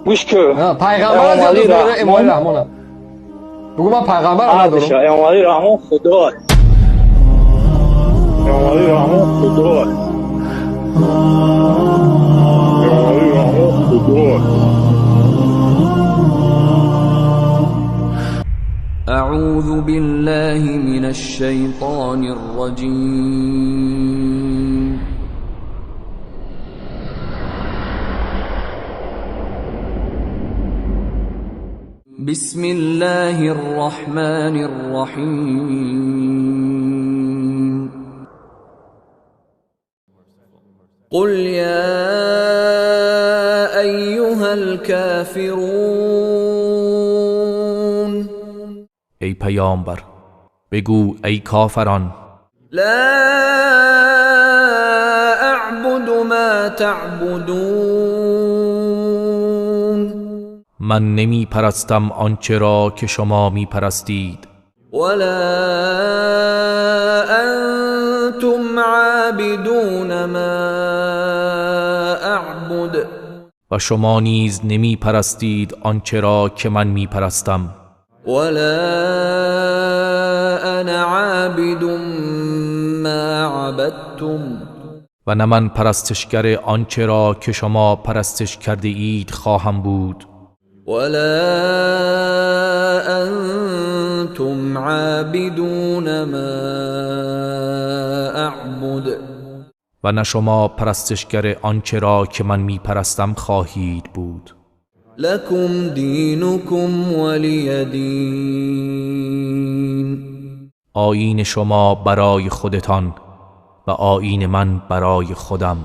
Гӯш кун. Пайғамбар зиёд дӯст медорӣ Эмомалӣ Раҳмона? Бугӯ, ман пайғамбарам надорам. Эмомалӣ Раҳмон худо. Эмомалӣ Раҳмон худо. Эмомалӣ Раҳмон худо. أعوذ بالله من الشيطان الرجيم. بسم الله الرحمن الرحيم. قل يا أيها الكافرون. ای پیامبر بگو ای کافران، لا اعبد ما تعبدون. من نمی پرستم آنچه را که شما می پرستید. ولا انتم عابدون ما اعبد. و شما نیز نمی پرستید آنچه را که من می پرستم. ولا انا عابد ما عبدتم. و نه من پرستشگر آنچه را که شما پرستش کرده اید خواهم بود. ولا انتم عابدون ما اعبد. و نه شما پرستشگر آنچه را که من می پرستم خواهید بود. لکم دینکم ولی دین. آیین شما برای خودتان و آیین من برای خودم.